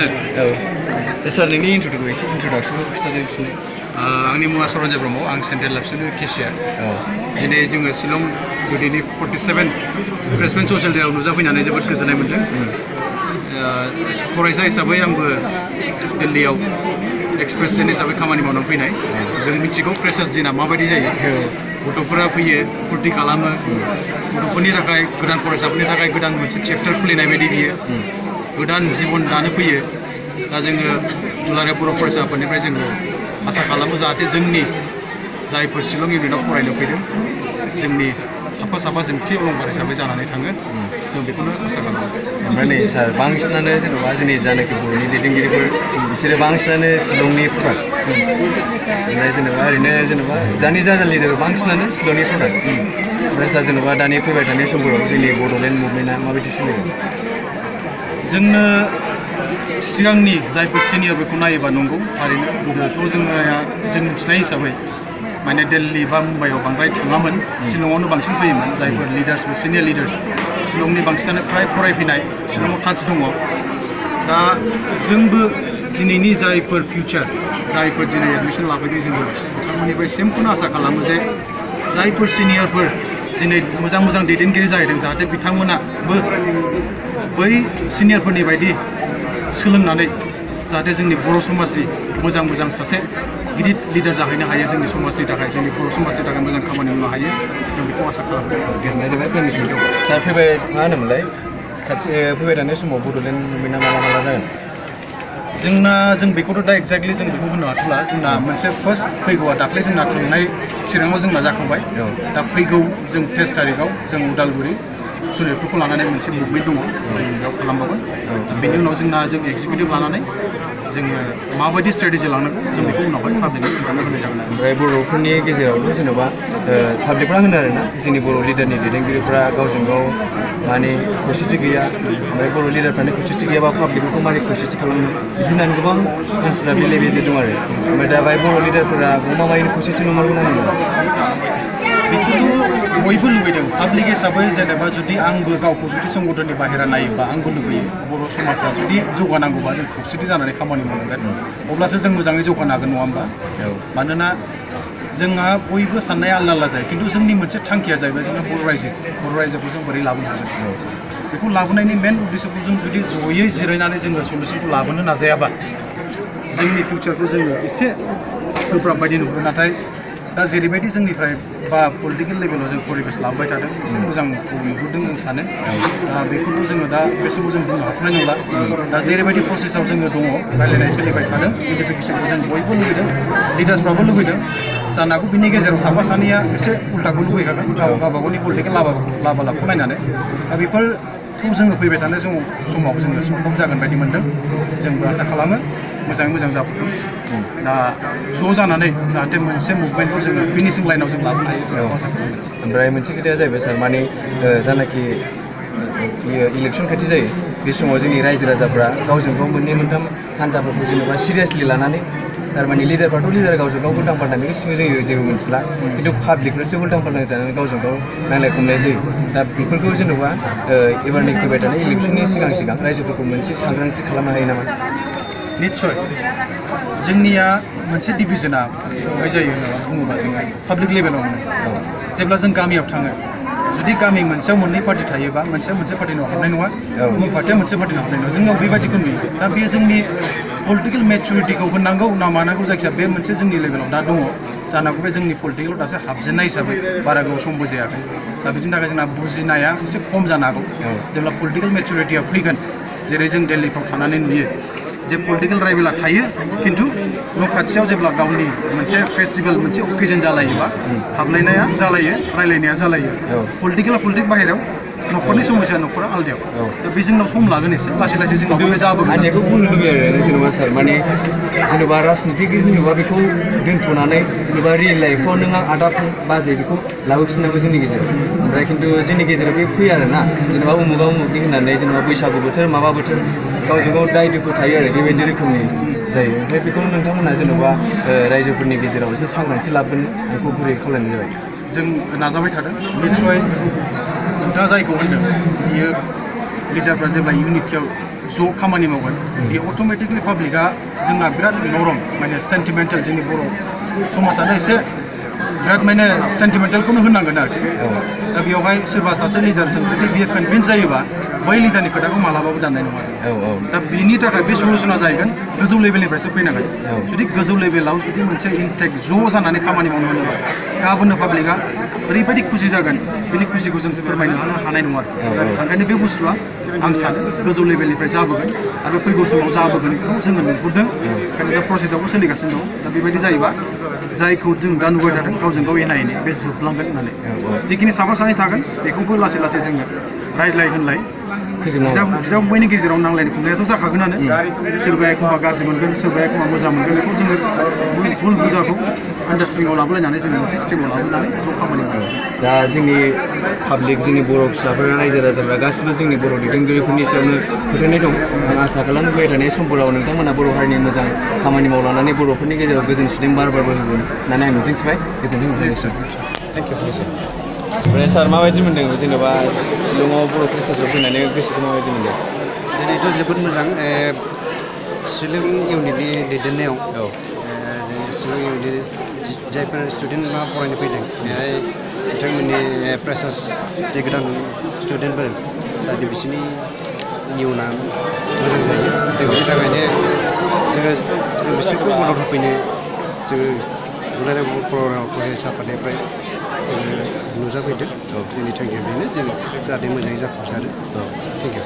नुदों सार नोंनि इन्ट्रडाक्सनखौ खिथादो बिसोरनो आंनि मुङा सरन्जय ब्रह्म आं सेन्ट्रेल लाबसुनि केसियार दिनै जोङो शिलं गुदिनि 47 फ्रेशमेन ससियेल डेआव नुजाफैनानै जोबोद गोजोननाय मोन्दों फरायसा हिसाबै आंबो दिल्लीयाव एक्सप्रेस ट्रेन हिसाबै खामानि मावनानै फैनाय जों मिथिगौ फ्रेशार्स दिना माबायदि जायो गथ'फोरा फैयो फुर्ति खालामो गथ'फोरनि थाखाय गोदान फरायसाफोरनि थाखाय गोदान मोनसे चेप्टार खुलिनाय बायदि बियो गोदान जिबन दानो फैयो दा जोङो दुलाराय बर' फरायसाफोरनिफ्राय जोङो आसा खालामो जाहाथे जोंनि जायफोर शिलं इउनिटआव फरायनो फैदों जोंनि साफा जोंथि अलंबार हिसाबै जानानै थाङो जों बेखौनो आसा खालामो ओमफ्राय नै सार बांसिनानो जेनेबा जोंनि जानाखि बर'नि दैदेनगिरिफोर बिसोरो बांसिनानो शिलंनि प्रडाक्ट ओमफ्राय जेनेबा दानि जा लिडार बांसिनानो शिलंनि प्रडाक्ट ओमफ्राय सार जेनेबा दानि फैबाय थानाय समफोराव जोंनि बड'लेण्ड मुभमेन्टआ माबायदि सोलिगोन जोंनो सिगांनि जायफोर सिनियरफोरखौ नायोबा नंगौ थारैनो गोदोथ' जों मिथिनाय हिसाबै माने दिल्ली बा मुम्बाइआव बांद्राय थाङामोन शिलंआवनो बांसिन फैयोमोन जायफोर लिडार्सफोर सिनियर लिडार्स शिलंनि बांसिनानो फ्राय फरायफैनाय शिलंआव टाच दङ दा जोंबो दिनैनि जायफोर फिउचार जायफोर दिनै एडमिसन लाफैदों जोंबो बिथांमोननिफ्राय सेमखौनो आसा खालामो जे जायफोर सिनियरफोर दिनै मोजां दैदेनगिरि जाहैदों जाहाथे बिथांमोनाबो बै सिनियरफोरनि बायदि सोलोंनानै जाहाथे जोंनि बर' समाजनि मोजां सासे गिदिर लिडार जाहैनो हायो जोंनि समाजनि थाखाय जोंनि बर' समाजनि थाखाय मोजां खामानि मावनो हायो जों बेखौ आसा खालामो गोजोननाय थाबाय जोंनिसिम सार फैबाय मा होनोमोनलाय फैबाय थानाय समाव बड'लेण्ड मुभमेन्टआ माला जागोन जों बेखौथ' दा एक्जेक्टलि जों बेखौ होनो हाथ'ला जोंना मोनसे फार्स्ट फैगौआ दाख्लै जोंना थांनाय चिराङाव जोंना जाखांबाय दा फैगौ जों 13 तारिखआव जों उदालगुरि सनितपुरखौ लानानै मोनसे मुभमेन्ट दङ जों बेयाव खालामबावगोन बेनि उनाव जों एक्जिकिउटिभ लानानै जोङो माबायदि स्ट्रेटेजि लानांगौ जों बेखौ उनावहाय पाब्लिकनो खोन्थानो होनाय जागोन ओमफ्राय बर'फोरनि गेजेरावथ' जेनेबा पाब्लिकफ्रा होनो आरोना जोंनि बर' लिडारनि दैदेनगिरिफ्रा गावजों गाव माने खौसेथि गैया ओमफ्राय बर' लिडारफ्रानो खौसेथि गैयाबा पाब्लिकफोरखौ मारै खौसेथि खालामनो बिदि होननानै गोबां मानसिफ्रा बेले बेजे दं आरो ओमफ्राय दा बाहाय बर' लिडारफोरा गमामायैनो खौसेथि नंमारगौ नांगौ बेखौथ' बयबो लुबैदों पाब्लिक हिसाबै जेनेबा जुदि आंबो गावखौ जुदि संगठननि बाहेरा नायोबा आंबो लुबैयो बर' समाजा जुदि जौगानांगौबा जों खौसेथि जानानै खामानि मावनांगोन अब्लासो जों मोजाङै जौगानो हागोन नङा होमबा मानोना जोंहा बयबो साननाया आलदा जायो खिन्थु जोंनि मोनसे थांखिया जाहैबाय जोंहा बर' रायजोखौ जों बोरै लाबोनो हागोन बेखौ लाबोनायनि मेन उद्देश्यखौ जों जुदि जयै जिरायनानै जोङो सलुसनखौ लाबोनो नाजायाबा जोंनि फिउचारखौ जोङो एसे गोब्राब बायदि नुहुरो नाथाय दा जेरैबायदि जोंनिफ्राय बा पलिटिकेल लेभेलाव जों परिबेस लाबोबाय थादों एसे मोजांखौ नुहुरदों जों सानो दा बेखौथ' जोङो दा बे समाव जों बुंनो हाथ'नाय नंला दा जेरैबायदि प्रसेसआव जोङो दङ रायज्लायनाय सोलिबाय थादों इउनिफिकेसनखौ जों बयबो लुबैदों लिडार्सफ्राबो लुबैदों जानो हागौ बिनि गेजेराव साफा सानैया एसे उल्टाखौ लुबैखागोन गावबा गावनि पलिटिकेल लाबालाबखौ नायनानै दा बेफोरखौ जोङो फैबाय थानाय समाव जोङो सम्भब जागोन बायदि मोन्दों जोंबो आसा खालामो मोजाङै मोजां जाबोथों दा ज' जानानै जाहाथे मोनसे मुभमेन्टखौ जोङो फिनिशिं लाइनाव जों लाबोनो हायो जों आसा खालामो ओमफ्राय मोनसे खोथाया जाहैबाय सार माने जानाखि इलेक्सन खाथि जायो बे समाव जोंनि रायजो राजाफ्रा गावजों गाव मोननै मोनथाम हान्जाफोरखौ जेनेबा सिरियासलि लानानै थारमाने लिडारफ्राथ' लिडार गावजों गाव उल्टां फाल्टां बेनि सिङाव जोङो जेबो मोनथिला खिन्थु पाब्लिकफ्रासो उल्टां फाल्टां जानानै गावजों गाव नांलाय खमलाय जायो दा बेफोरखौ जेनेबा एबारनि फैबाय थानाय इलेक्सननि सिगां रायजोफोरखौ मोनसे सांग्रांथि खालामनो हायो नामा निस्सय जोंनिया मोनसे डिभिजना बबेहाय जायो होनना बुङोबा जोङो पाब्लिक लेभेलाव मोनो जेब्ला जों गामियाव थाङो जुदि गामि मोनसेयाव मोननै पार्टि थायोबा मोनसे पार्टिनाव हाबनाय नङा गुबुन पार्टिया मोनसे पार्टिनाव हाबनाय नङा जोंनियाव बेबायदिखौ नुयो दा बेयो जोंनि पलिटिकेल मेचुरिटिखौ होनांगौ ना मानांगौ जायखिजाया बे मोनसे जोंनि लेभेलाव दा दङ जानांगौ बे जोंनि पलिटिकेलाव दासो हाबजेननाय हिसाबै बारा गोबाव समबो जायाखै दा बिदिनि थाखाय जोंना बुजिनाया एसे खम जानो हागौ जेब्ला पलिटिकेल मेचुरिटिया फैगोन जेरै जों दिल्लीफ्राव थानानै नुयो जे पलिटिकेल राइभेला थायो खिन्थु न' खाथियाव जेब्ला गावनि मोनसे फेस्टिभेल मोनसे अकेजन जालायोबा हाबलायनाया जालायो रायलायनाया जालायो पलिटिकेला पलिटिक बाहेरायाव न'खरनि समस्या न'खरा आलदायाव दा बे जोंनाव सम लागोन एसे लासै जोंनाव बे जाबोगोन आं बेखौ बुंनो लुबैयो आरो जेनेबा सार माने जेनेबा राजनितिक जेनेबा बेखौ दोनथ'नानै जेनेबा रियेल लाइफआव नों आदा बाजै बेखौ लाबोफिननांगौ जोंनि गेजेराव ओमफ्राय खिन्थु जोंनि गेजेराव बे फैया आरोना जेनेबा उमुगा उमुगनि होननानै जेनेबा बैसागु बोथोर माबा बोथोर गावजों गाव दायदुखु थायो आरो बेबायदि रोखोमनि जायो ओमफ्राय बेखौ नोंथांमोना जेनेबा रायजोफोरनि गेजेराव एसे सांग्रांथि लाबोनो बेखौ गुरै खावलायनाय जाबाय जों नाजाबाय थादों निस्सय नोंथाङा जायखौ होनदों बियो लिडारफ्रा जेब्ला इउनिटियाव ज' खामानि मावगोन बे अट'मेटिकलि पाब्लिकआ जोंना बिराद नरम माने सेन्टिमेन्टेल जोंनि बर' समाजानो एसे बिराद माने सेन्टिमेन्टेलखौनो होनांगोन आरोखि दा बेयावहाय सोरबा सासे लिडारजों जुदि बियो कनभिन्स जायोबा बै लिडारनि खोथाखौ मालाबाबो दाननाय नङा दा बिनि थाखाय बे सलुसना जाहैगोन गोजौ लेभेलनिफ्रायसो फैनांगोन जुदि गोजौ लेभेलाव जुदि मोनसे इनटेक्ट ज' जानानै खामानि मावनो होनोबा गाबोननो पाब्लिकआ ओरैबायदि खुसि जागोन बिनि खुसिखौ जों फोरमायनो हानाय नङा ओंखायनो बे बुस्थुआ आं सानो गोजौ लेभेलनिफ्राय जाबोगोन आरो फैगौ समाव जाबोगोनखौ जोङो नुहुरदों ओंखायनो दा प्रसेसआवबो सोलिगासिनो दं दा बेबायदि जायोबा जायखौ जों दा नुबाय थादों गावजों गाव एना एनि बे जोबलांगोन होननानै जिखिनि साफा सानै थागोन बेखौबो लासै लासै जोङो रायज्लाय होनलाय बिदा फंबायनि गेजेराव नांलायनाय खमलायनायाथ' जाखागोनानो सोरबाया एखमबा गाज्रि मोनगोन सोरबाया एखमबा मोजां मोनगोन बेखौ जोङो भुल बुजाखौ आन्डारस्टेन्डिंआव लाबोलायनानै जोङो मोनसे सिस्टेमाव लाबोनानै ज' खामानि मावो दा जोंनि पाब्लिक जोंनि बर' फिसाफोरा रायजो राजाफ्रा गासिबो जोंनि बर' दैदेनगिरिफोरनि सायावनो फोथायनाय दं आं आसा खालामो फैबाय थानाय समफोराव नोंथांमोना बर' हारिनि मोजां खामानि मावलांनानै बर'फोरनि गेजेराव गोजोन सुदेम बार होगोन होननानै आं मिजिंथिबाय गोजोन्थों सार थेंक इउ सार ओमफ्राय सार माबायदि मोन्दों जेनेबा शिलंआव बर' क्रिस्टासआव फैनानै गोसोखौ माबायदि मोन्दों दिनैथ' जोबोद मोजां शिलं इउनिटनि दैदेननायाव शिलं इउनिट जायफोर स्टुडेन्टफ्रा फरायनो फैदों बेहाय बिथांमोननि फ्रेसार्स जे गोदान स्टुडेन्टफोर दा बिसोरनि इयुना मोजां जायो जों बेनि थाखायनो जों बिसोरखौ मदद होफैनो जोङो दुलाराय बर' फरायसा आफादनिफ्राय जोङो नुजाफैदों जोंनि थांखिया बेनो जों जाहाथे मोजाङै जाफुंसारो थेंक इउ